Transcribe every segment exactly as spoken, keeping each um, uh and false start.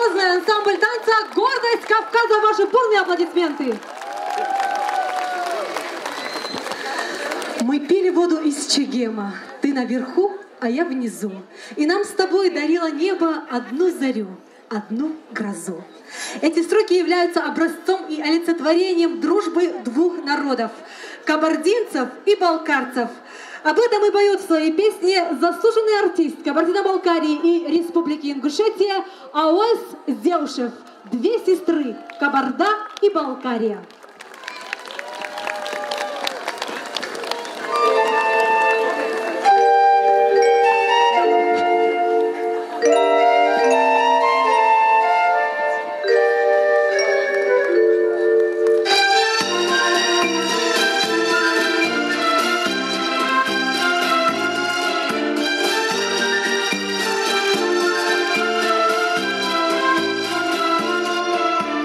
Ансамбль танца «Гордость Кавказа», ваши бурные аплодисменты. Мы пили воду из чегема, ты наверху, а я внизу. И нам с тобой дарило небо одну зарю, одну грозу. Эти строки являются образцом и олицетворением дружбы двух народов, кабардинцев и балкарцев. Об этом и поёт в своей песне заслуженный артист Кабардино-Балкарии и Республики Ингушетия Ауэс Зеушев. «Две сестры, Кабарда и Балкария».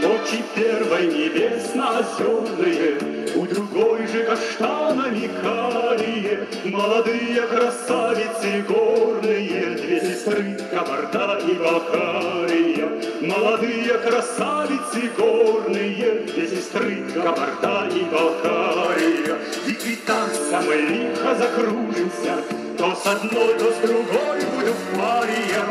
Очи первой небесно-озёрные, у другой же каштанами карие, молодые красавицы горные, две сестры Кабарда и Балкария. Молодые красавицы горные, две сестры Кабарда и Балкария. И, и танцем мы лихо закружимся, то с одной, то с другой буду в паре я.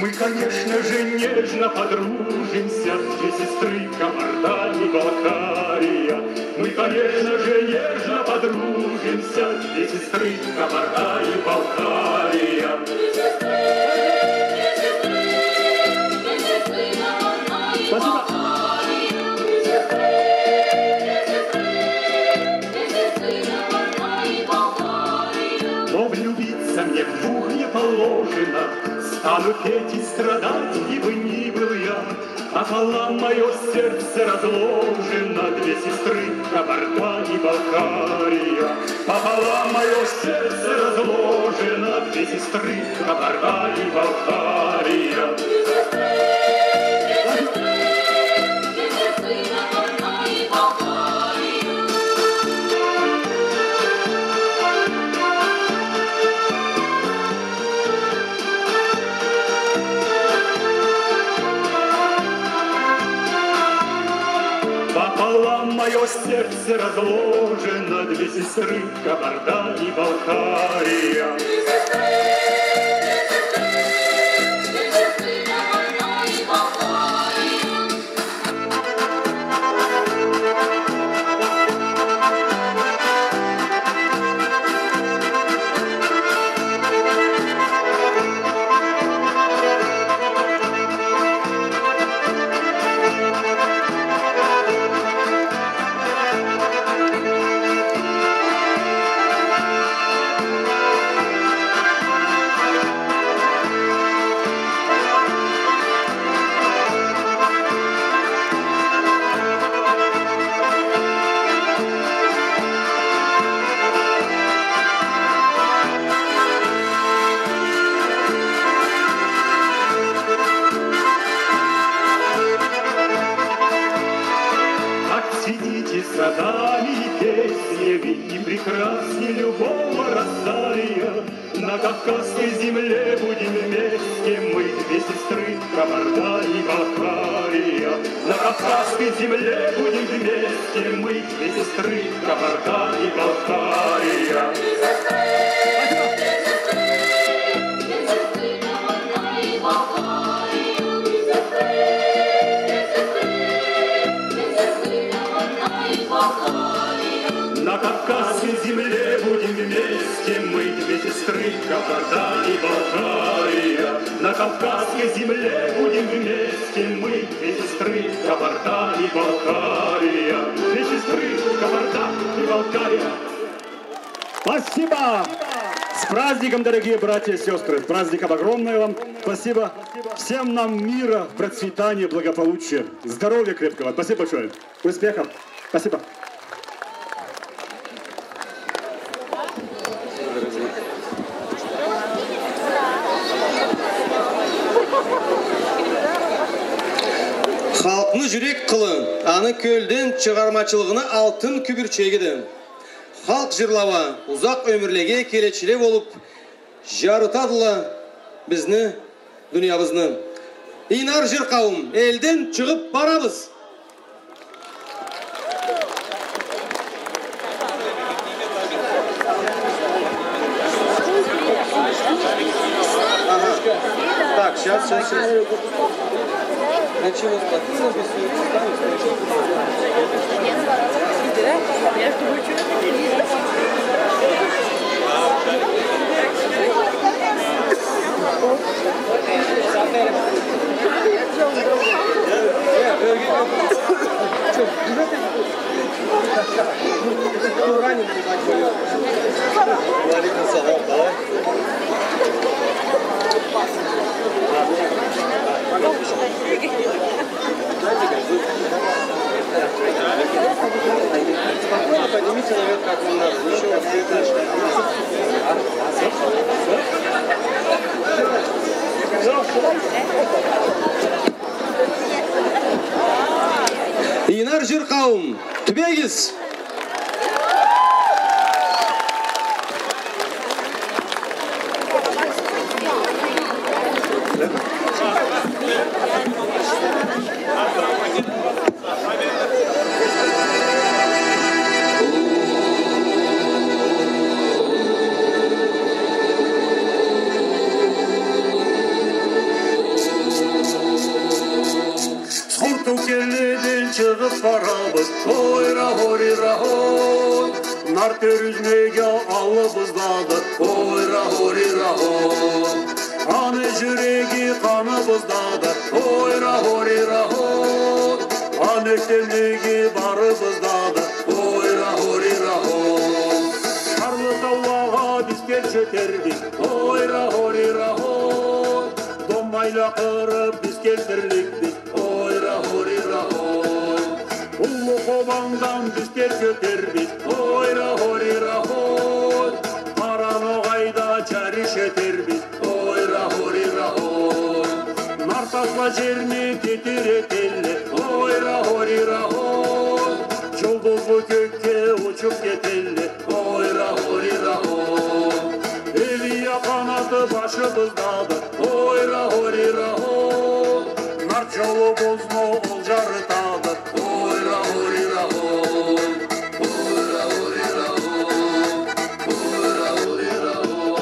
Мы, конечно же, нежно подружимся, две сестры Кабарда и Балкария. Мы, конечно же, нежно подружимся, две сестры Кабарда и Балкария. Спасибо. Но влюбиться мне в двух не положено, стану петь и страдать, где бы ни был я. Пополам моё сердце разложено, две сестры Кабарда и Балкария. Пополам моё сердце разложено, две сестры Кабарда и Балкария. Пополам моё сердце разложено, две сестры Кабарда и Балкария. Как цветите садами и песнями, и прекрасней любого росария. На кавказской земле будем вместе мы, две сестры, Кабарда и Балкария. На кавказской земле будем вместе мы, две сестры, Кабарда и Балкария. На кавказской земле будем вместе мы, две сестры, Кабарда и Балкария. На кавказской земле будем вместе мы, две сестры, Кабарда и Балкария. Две сестры, Кабарда и Балкария. Спасибо! С праздником, дорогие братья и сёстры! С праздником огромное вам спасибо! Всем нам мира, процветания, благополучия, здоровья крепкого! Спасибо большое! Успехов! Спасибо! Халкъны жюрек къылы, аны кёлден чыгъармачылыгъыны алтын кюбюрчегиди. Халкъ жырлауа узакъ ёмюрлеге келечиле болуп, жарытадыла бизни, дуниябызны. Ийнар жыр, къауум, элден чыгъып барабыз. Ага. Так, щас, щас, щас. Ничего, спокойно, без всего. Спокойно поднимите наверх, как вам надо. Ничего, не страшно. Ийнар жыр, къауум, тюбегиз! Сор тёкенледен чыгъып барабыз, ой, рахори, рахо. Нарт ёрюзнеге аллыбыздады, ой, рахори, рахо. Аны жюреги къаныбыздады, ой, рахори, рахо. Аны ёктемлиги барыбыздады, ой, рахори, рахо. Къарлы таулагъа биз кел жетербиз, ой, рахори, рахо. Доммайла къырып биз келтирликбиз, ой, рахори, рахо. Уллу Къобандан биз тер кётербиз, ой, рахори, рахо. Къара Ногъайда жарыш этербиз, ой, рахори, рахо. Нарт асла жерни титиретелле, ой, рахори, рахо. Жулдузлу кёкге учуп кетелле, ой, рахори, рахо. Элия къанаты башыбыздады, ой, рахори, рахо. Нарт жолубузну ол жарытады, ой, рахори, рахо. Ой, рахори, рахо. Ой, рахори, рахо.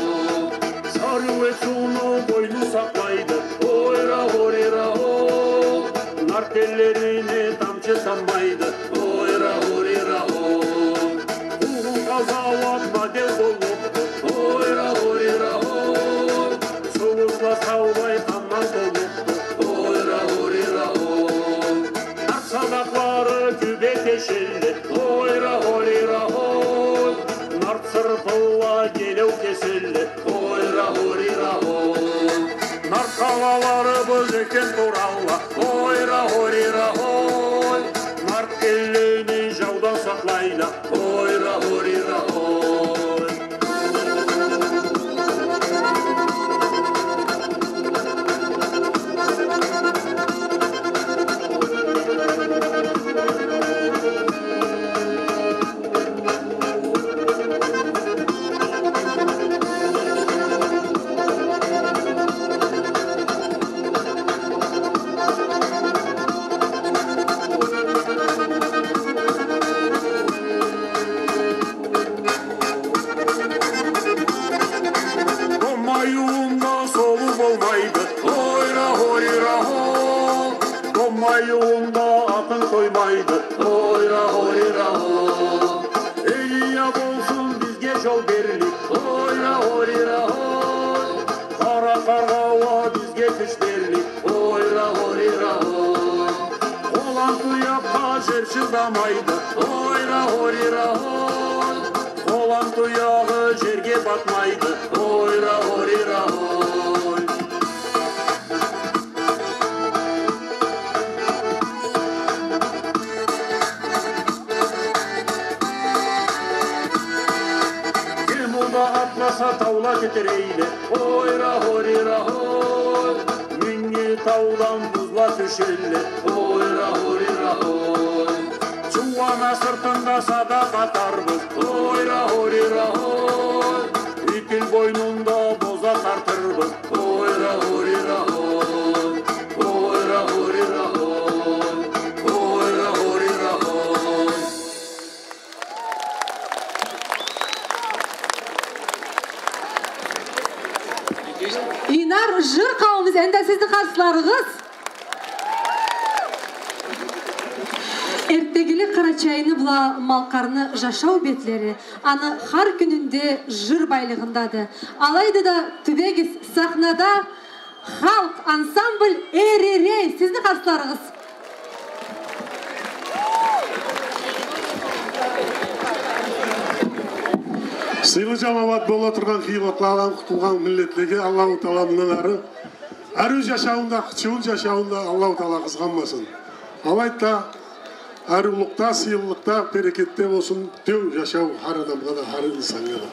Сары Ёзен сууну бойну сакълайды, ой, рахори, рахо. Нарт эллерине тамчы таммайды, ой, рахори, рахо. Къугъун къазауат мадел боллукъду, ой, рахори, рахо. Суубузла саулай къандан толлукъду, ой, рахори, рахо. Нарт садакълары кюбек эшелле, ой, рахори, рахо. Нарт сырпылла гелеу кеселле, ой, рахори, рахо. Нарт къалаларыбыз ёктем туралла, ой, рахори, рахо. Нарт эллени жаудан сакълайла, ой, рахори, рахо. Доммай ууунда солуу болмайды, ой, рахори, рахо. Доммай ууунда атынг тоймайды, ой, рахори, рахо. Элия болсун бизге жол берлик, ой, рахори, рахо. Къара Къаргъа уа бизге кюч берлик, ой, рахори, рахо. Къолан туякъгъа жер чыдамайды, ой, рахори, рахо. Къолан туягъы жерге батмайды, ой, рахори, рахо. Кем ол да атласа, таула титирейле, ой, рахори, рахо. Минги таудан бузла тюшелле, ой, рахори, рахо. Чууана сыртында садакъ атарбыз, ой, рахори, рахо. Итил бойнунда боза тартырбыз, ой, рахори, рахо. Сизни къарсыларыгъыз. Эрттегили Къарачайны бла Малкъарны жашау бетлери аны хар кюнюнде жыр байлыгъындады. Алайды да, тюбегиз, сахнада халкъ ансамбль «Эререй». Сизни къарсыларыгъыз. Сыйлы жамауат, бола тургъан хыйлакъладан къутулгъан миллетлеге Аллаху Таала мындан ары ариу жашауун да, къычыуу жашауун да Аллаху Таала къызгъанмасын. Алайды да, ариулукъда, сыйлылыкъда, берекетде болсун тюу жашау хар адамгъа да, хар инсаннга да.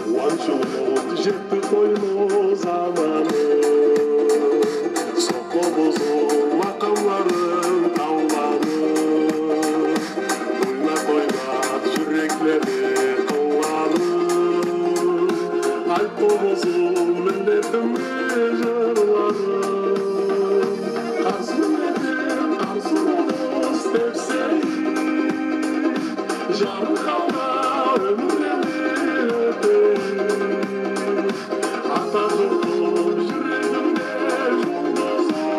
Къууанчлыкъ жетди тойну заманы, сокъ къобузну макъамларын тауланы. Ойнап, ойнап, жюреклени къылланы. Айт, къобузум, миллетимни жырларын. Къарс миллетим, къарс урубуз тепсейик. Жарыкъ халда ёмюрлени ётейик. Ата журтум, жюрегимде жулдузум,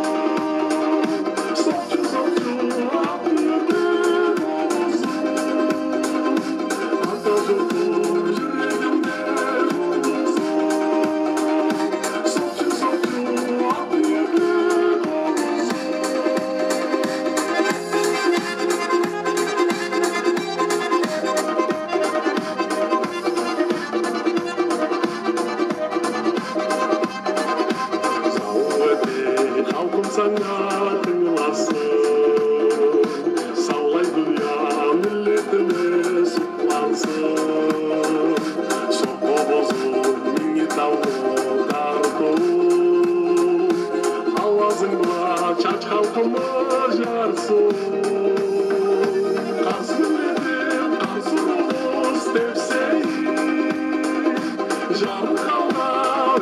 сокъчу, сокъчу, ат юйдю къобузум. Ата журтум, жюрегимде жулдузум, сокъчу, сокъчу, ат юйдю къобузум. Сау эт, халкъым, санга тынгыласын, саулай дуния миллетиме сукълансын. Сокъ къобузум, минги таулу тартыуу, ауазынг бла чач халкъымы жарсыуу. Къарс миллетим, къарс урубуз тепсейик. Жарыкъ халда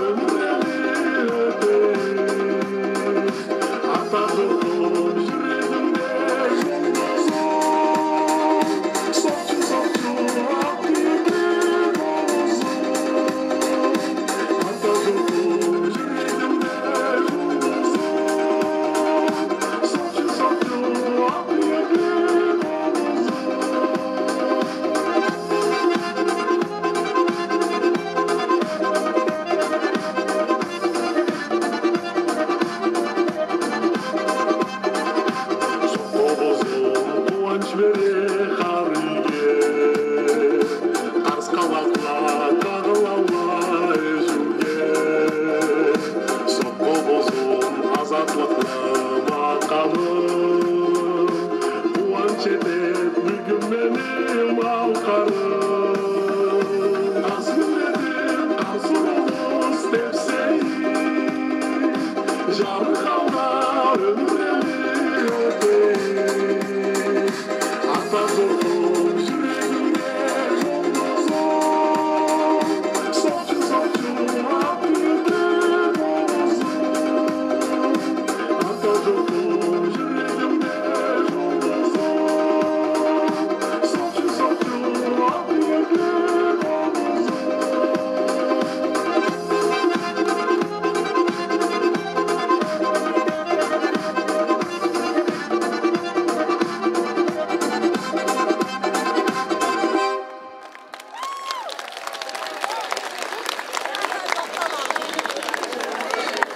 ёмюрлени ётейик. Ата журтум, жюрегимде жулдузум, сокъчу, сокъчу, ат юйдю къобузум. Ата журтум, жюрегимде жулдузум, сокъчу, сокъчу, ат юйдю къобузум. Сокъ къобузум къууанч бере хар юйге, къарс къалакъла къагъылалла эжюуге. Сокъ къобузум, азатлыкъны макъамы, къууанч этед бюгюн мени Малкъарым. Къарс миллетим, къарс урубуз тепсейик, жарыкъ халда ёмюрлени ётейик. Ата журтум, жюрегимде жулдузум, сокъчу, сокъчу, ат юйдю къобузум. Ата журтум, жюрегимде жулдузум, сокъчу, сокъчу, ат юйдю къобузум.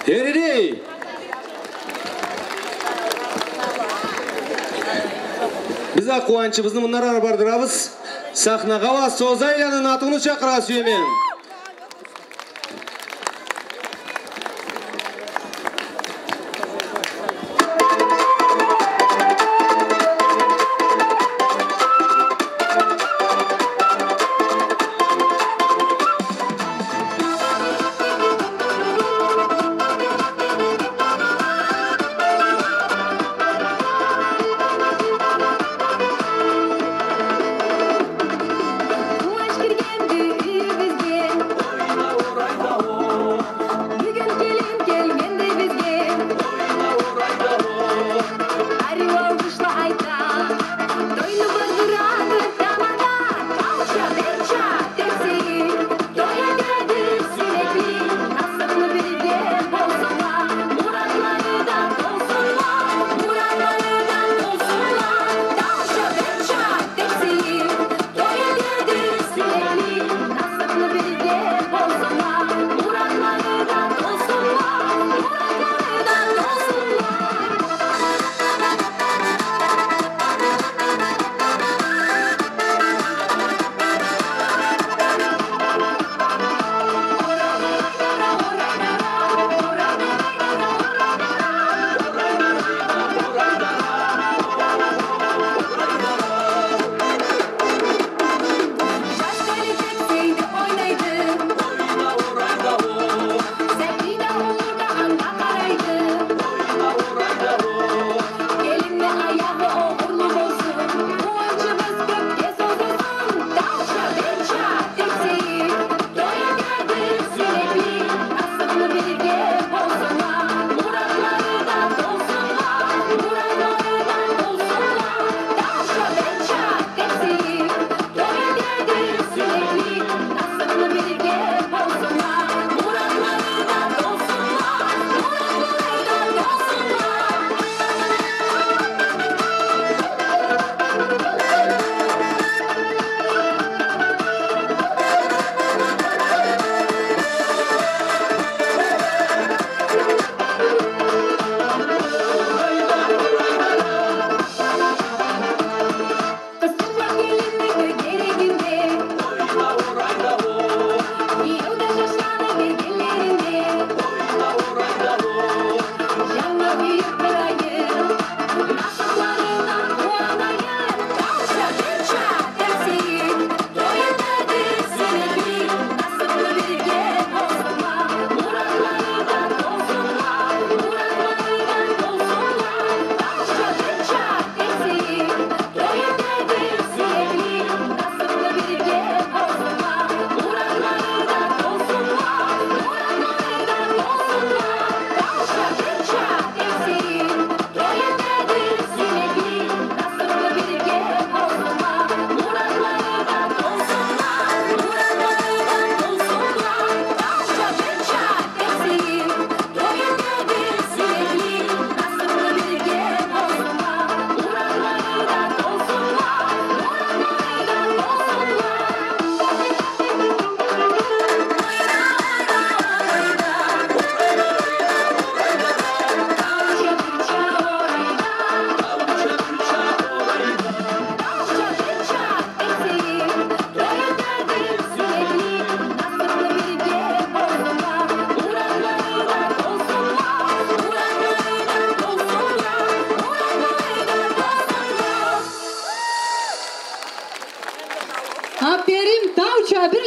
Эререй! Биз а къууанчыбызны мындан ары бардырабыз. Сахнагъа уа Созайланы Натыуну чакъырыргъа сюеме.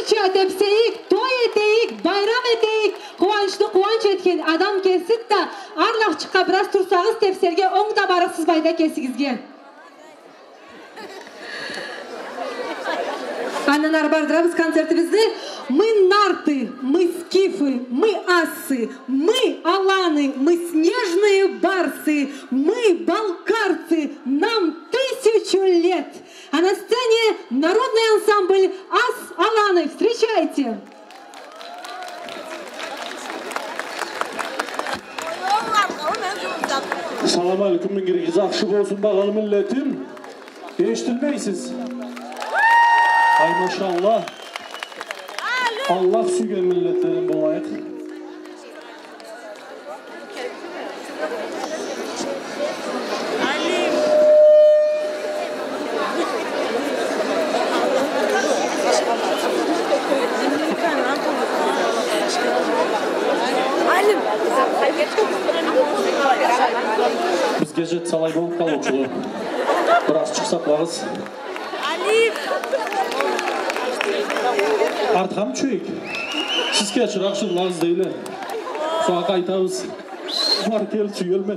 Ча тепсейик, той этейик, байрам этейик. Къууанчны къууанч этген адам кесид да, арлакъчыкъгъа бираз турсагъыз, тепсерге онг да барыкъсыз байда кесигизге. Андан ары бардырабыз концертибизни. Мы нарты, мы скифы, мы ассы, мы аланы, мы снежные барсы, мы балкарцы, нам тысячу лет. А на сцене народный ансамбль «Ас Аланы». Встречайте! Салам алейкум, мингиригиз ахшы болсун, багъалы миллетим. Эшитилмейсиз. Ай, машалла. Аллах сюйген миллетледен болайыкъ. Бизге джетсе алай болуб къалыучулу. Бир азчыкъ сакълагъыз. Артха мычыйыкъ? Сиз кечиригиз, джырлагъыз дейле. Сора къайтабыз. Бар, кел, сюелме.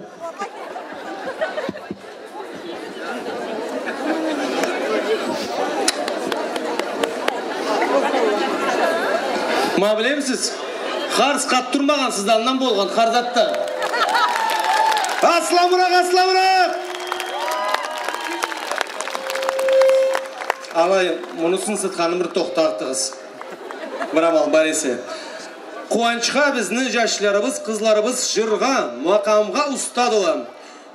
Ма билемисиз, харз къатдырмагъан сизде андан болгъан, хар затда. Асламыракъ, асламыракъ! Алай, муну сынсытханын бир тохтатыгъыз. Бир амал бар эсе. Къууанчха бизни джашларыбыз, къызларыбыз джыргъа, макъамгъа устадыла.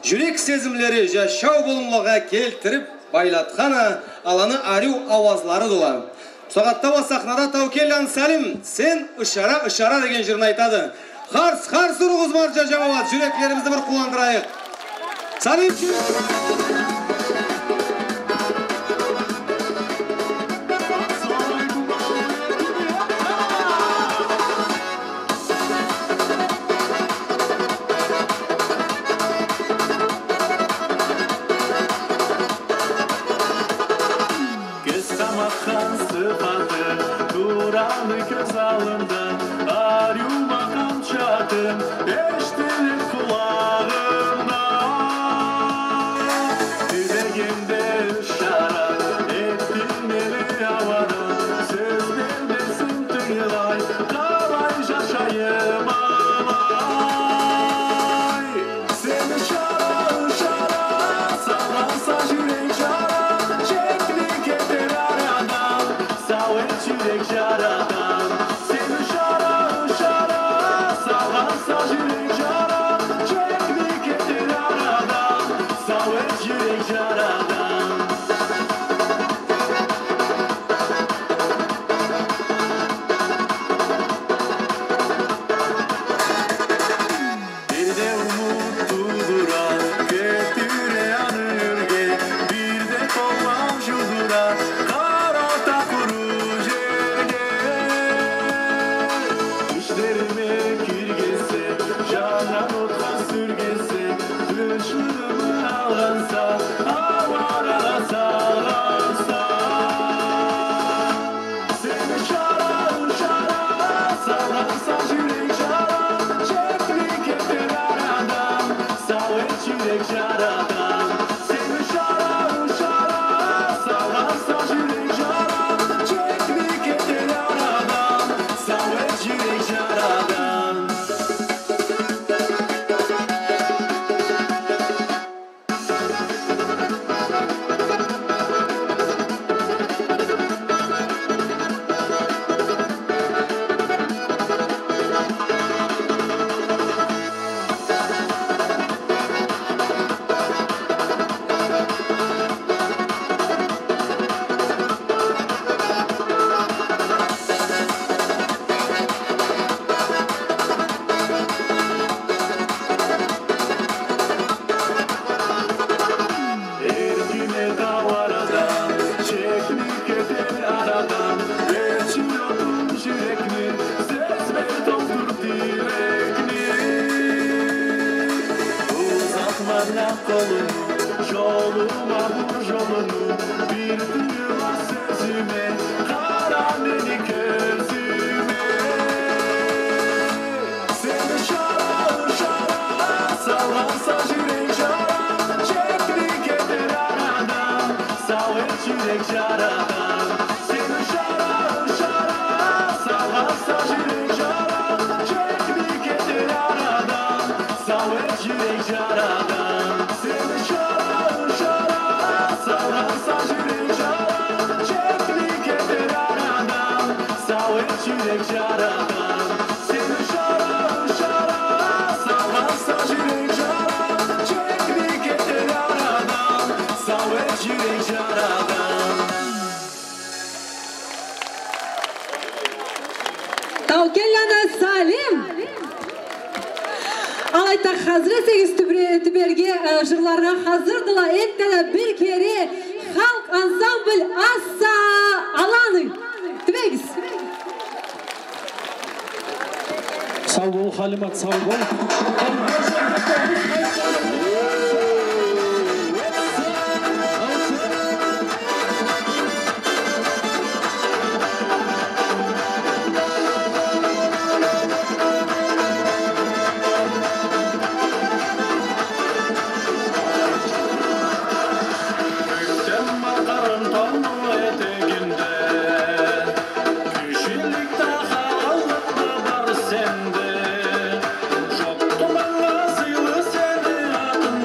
Джюрек сезимлери джашау болумлагъа келтириб, байлатхан а аланы ариу ауазларыдыла. Бусагъатда уа сахнада Таукелланы Салим, «Сен ышара, ышара» деген джырны айтады. Харс, харс уругъуз, барча джамауат, джюреклерибизни бир къууандырайыкъ. Салим! Кёз къаматхан сыфаты турады кёз аллымда, ариу макъам чатым эшитиледи къулагъымда. Джюрегимде ышара этдинг мени, ауада сёз бермесем тынгылай, къалай джашайым алай? Сен ышара, ышара, салгъанса джюрек джара, чекни кетер арадан, сау эт джюрек джарадан. Сен ышара, ышара, салгъанса джюрек джара, чекни кетер арадан, сау эт джюрек джарадан. Бирде умут туудура, кётюре аны ёрге, бирде толмау джудура, къарата къуру джерге. Тюшлериме киргенсе, джаннан отха сюргенсе, тынчлыгъымы алгъанса, ауарагъа салгъанса. Сен ышара, ышара, салгъанса джюрек джара, чекни кетер арадан, сау эт джюрек джарадан. Сен ышара, ышара, салгъанса джюрек джара, чекни кетер арадан, сау эт джюрек джарадан. Эркине дау арадан, чекни кетер арадан, бер чырытын джюрекни, сёз бер толтур тирекни. Узатма да къолунгу, джолума бур джолунгу, бир тынгыла сёзюме, къара мени кёз Таукелланы Салим. Алайды, хазыр эсегиз тюбе-, тюберге, э, жырларгъа хазырдыла. Энтта да бир кере халкъ ансамбль «Ас-саа аланы». Тюбегиз. Сау бол, Халимат, сау бол. Кёкден бакъаргъан тауну этегинде, кишилик да халкълыкъ да бар сенде. Жокъду манга сыйлы сени атынг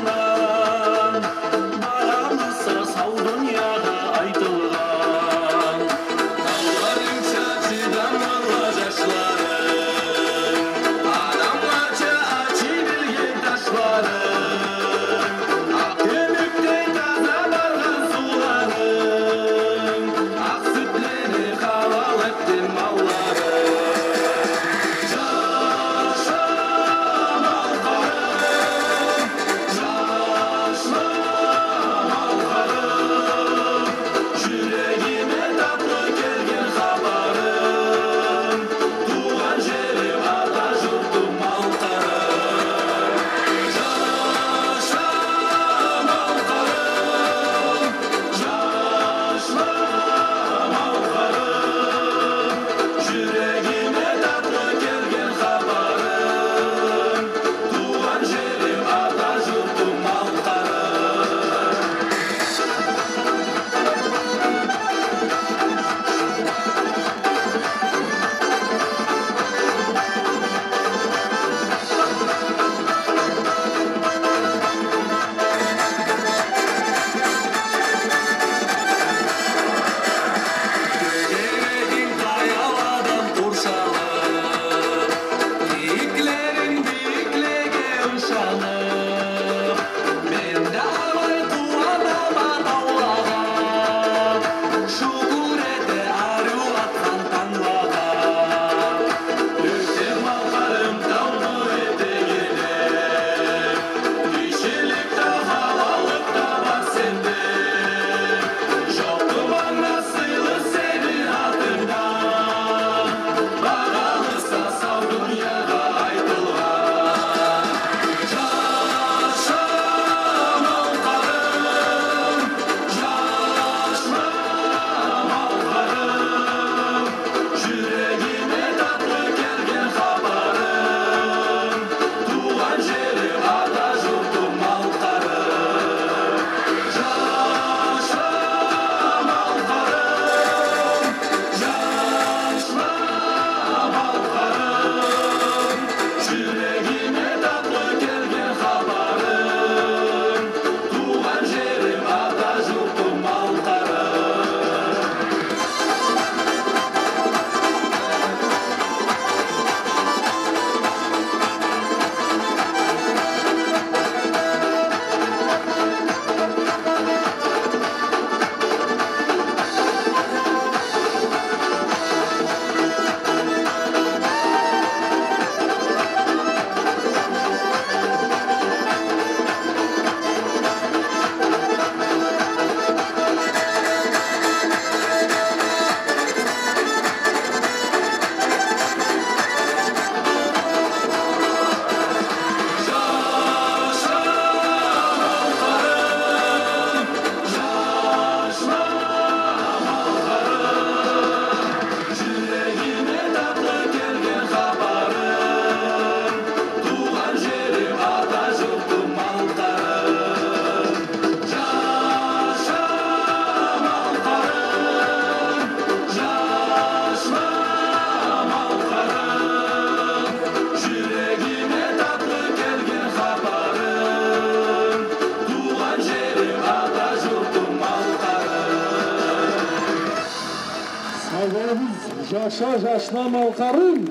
Ша жашна Малкъарым.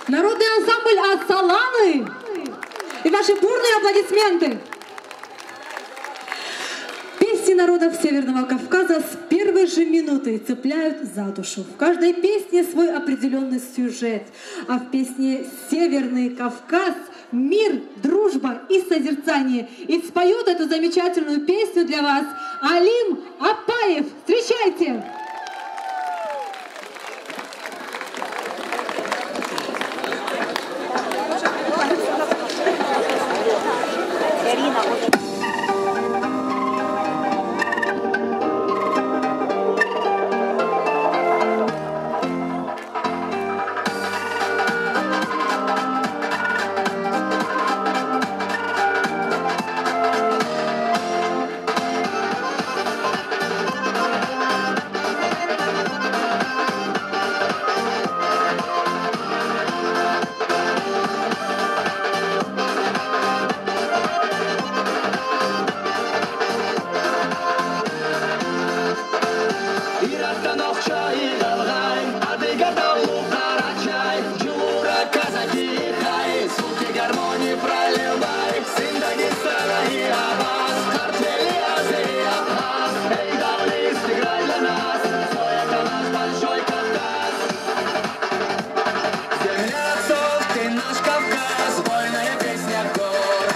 Народный ансамбль «Асаланы». И ваши бурные аплодисменты. Песни народов Северного Кавказа с первой же минуты цепляют за душу. В каждой песне свой определённый сюжет, а в песне «Северный Кавказ» мир, дружба и созерцание. И споёт эту замечательную песню для вас Алим Апаев. Встречайте! Иракъдан Ахчай, Далгъай, Адыга, Даулу, Къарачай, Джуура, Казаки, Хай, звуки гармонии проливай, сын Дагестана и Абаз, Карт, Вели, Азери, Абхаз, эй, Даулист, играй для нас, свой это наш Большой Кавказ. Земля отцов, ты наш Кавказ, вольная песня гор.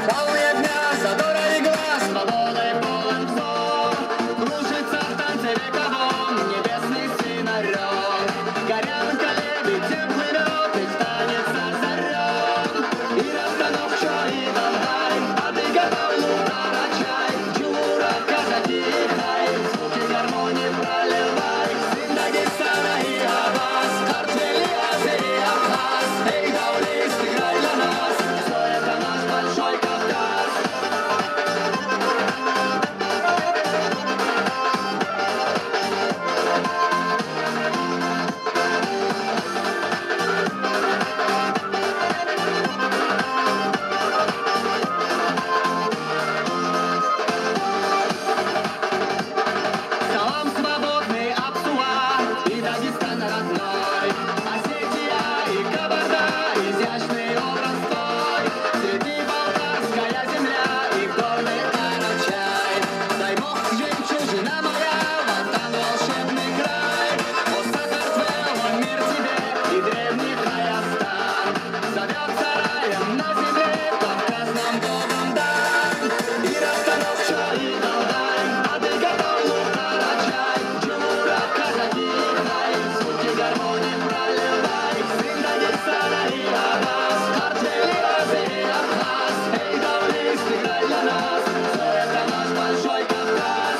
Полные дня задора и глаз, свободой полон двор. Кружится в танце вековом небесный сын Орёл. Горянка лебедем плывёт, их танец озарён. Иракъдан Ахчай, Далгъай, Адыга, Даулу, Къарачай, Джуура, Казаки, Хай, звуки гармонии проливай, сын Дагестана и Абаз, Карт, Вели, Азери, Абхаз, эй, Даулист, играй для нас, всё это наш Большой Кавказ. Салам, свободный Аксу и Дагестан родной, Осетия и Кабарда, изящный образ твой, свети, Балтийская земля и гордый Карачай. Даймох, жемчужина моя, Ватан, волшебный край, о, Сахартвело, мир тебе и древний Хайастан. Зовётся раем на земле, Кавказ нам Богом дан. Иракъдан Ахчай, Далгъай, Адыга, Даулу, Къарачай, Джуура, Казаки, Хай, звуки гармонии проливай, сын Дагестана и Абаз, Карт, Вели, Азери, Абхаз, эй, Даулист, играй для нас, всё это наш Большой Кавказ.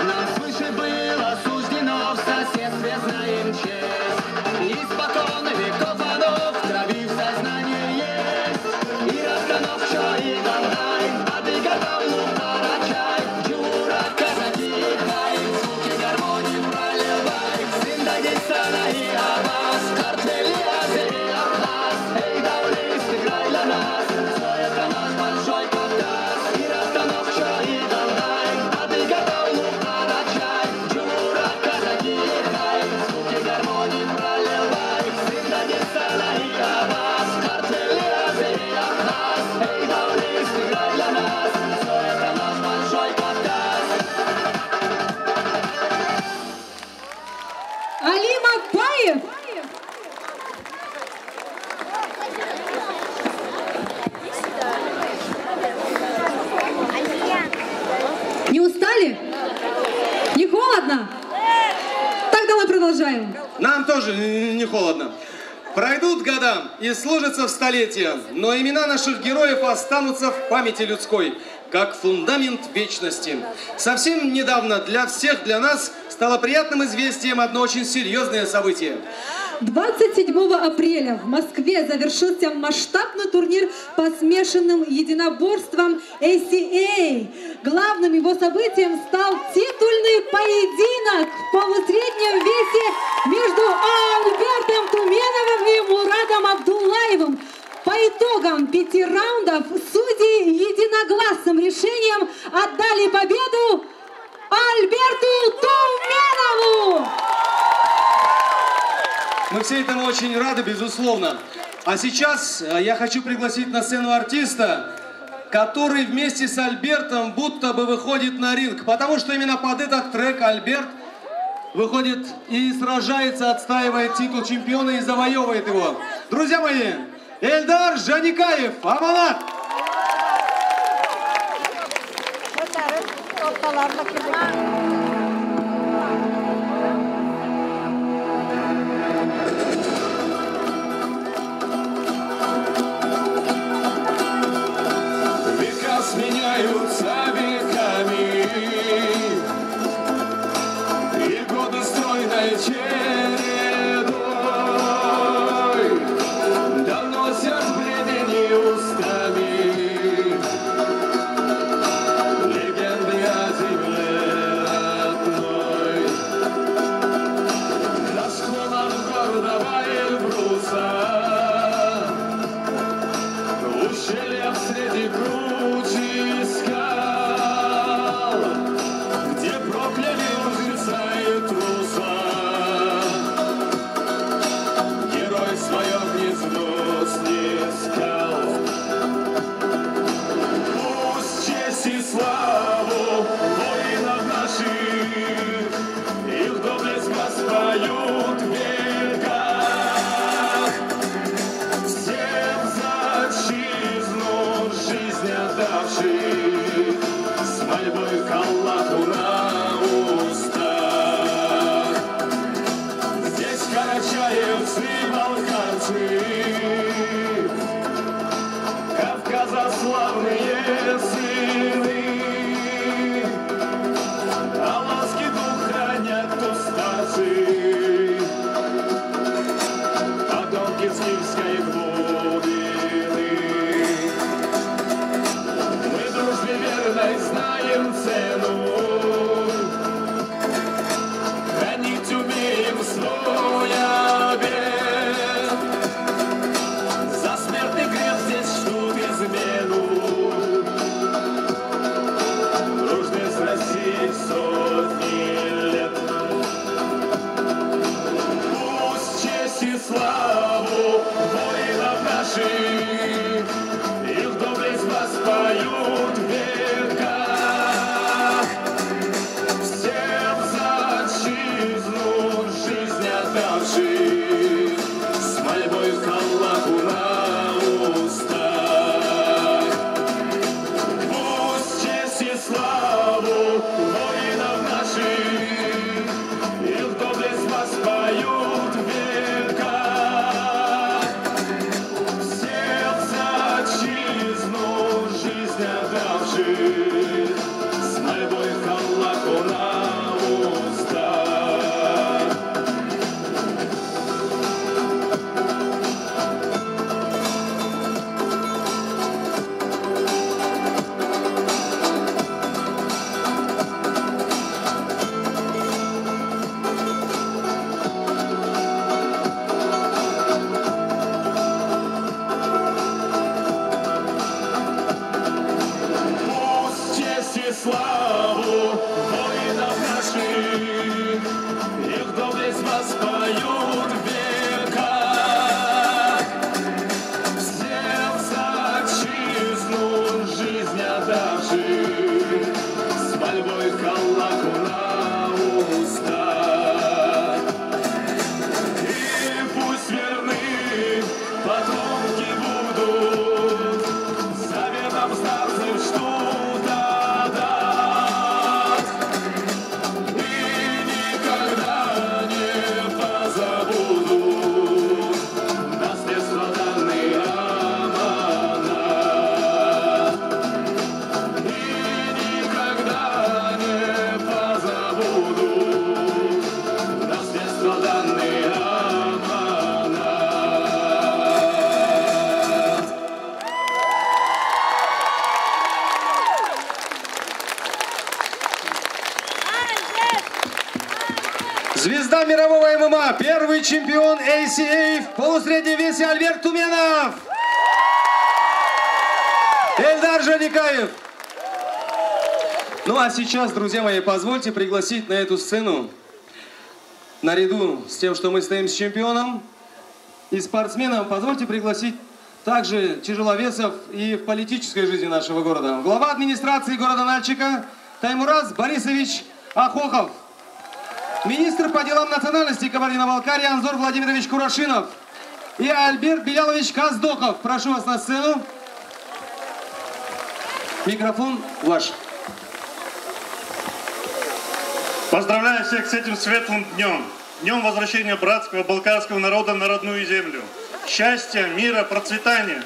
Нам свыше было суждено, в соседстве знаем честь. Испокон веков оно в крови, в сознании есть. Иракъдан Ахчай, Далгъай, Адыга, Даулу, Къарачай, Джуура, Казаки, Хай, звуки гармонии проливай, сын Дагестана и Абаз, Карт, Вели, Азери, Абхаз, эй, Даулист, играй для нас, всё это наш Большой Кавказ. Иракъдан Ахчай, Далгъай, Адыга, Даулу, Къарачай, Джуура, Казаки, Хай, звуки гармонии проливай, сын Дагестана и Абаз, Карт, Вели, Азери, Абхаз, эй, Даулист, играй для нас, всё это наш Большой Кавказ. Алим Апаев! Не устали? Не холодно? Тогда мы продолжаем. Нам тоже н-, не холодно. Пройдут года и сложатся в столетия, но имена наших героев останутся в памяти людской. как фундамент вечности. Совсем недавно для всех, для нас стало приятным известием одно очень серьёзное событие. Двадцать седьмого апреля в Москве завершился масштабный турнир по смешанным единоборствам A C A. Главным его событием стал титульный поединок в полусреднем весе между Альбертом Туменовым и Мурадом Абдуллаевым. По итогам пяти раундов судьи единогласным решением отдали победу Альберту Туменову! Мы все этому очень рады, безусловно. А сейчас, э, я хочу пригласить на сцену артиста, который вместе с Альбертом будто бы выходит на ринг, потому что именно под этот трек Альберт выходит и сражается, отстаивает титул чемпиона и завоёвывает его. Друзья мои, Эльдар Жаникаев, «Аманат». Века сменяются веками, и годы стройной чередой доносят бредни устами легенды о земле родной. На склонах гордого Эльбруса, в ущельях среди кручи скал, где прокляли лжеца и труса, герой своё гнездо снискал. Пусть честь и славу воинов наших, их доблесть воспоют века. Всех за отчизну жизнь отдавших, с мольбой к Аллаху на устах. Здесь карачаевцы, балкарцы, Кавказа славные сыны, аланский дух хранят тустасы, потомки скифской глубины. Мы дружбе верной знаем цену, хранить умеем свой обет. За смертный грех здесь ждут измену дружбы с Россией сотни лет. Пусть честь и славу воинов наших, их доблесть воспоют века. Всем за отчизну жизнь отдавших, с мольбой к Аллаху на устах. Пусть честь и славу воинов наших, их доблесть воспоют века. Всех за отчизну жизнь отдавших, Первый чемпион A C A в полусреднем весе Альберт Туменов. Эльдар Джаникаев. Ну а сейчас, друзья мои, позвольте пригласить на эту сцену, наряду с тем, что мы стоим с чемпионом и спортсменом, позвольте пригласить также тяжеловесов и в политической жизни нашего города. Глава администрации города Нальчика Таймураз Борисович Ахохов. Министр по делам национальностей Кабардино-Балкарии Анзор Владимирович Курашинов и Альберт Белялович Каздоков. Прошу вас на сцену. Микрофон ваш. Поздравляю всех с этим светлым днём, днём возвращения братского балкарского народа на родную землю. Счастья, мира, процветания.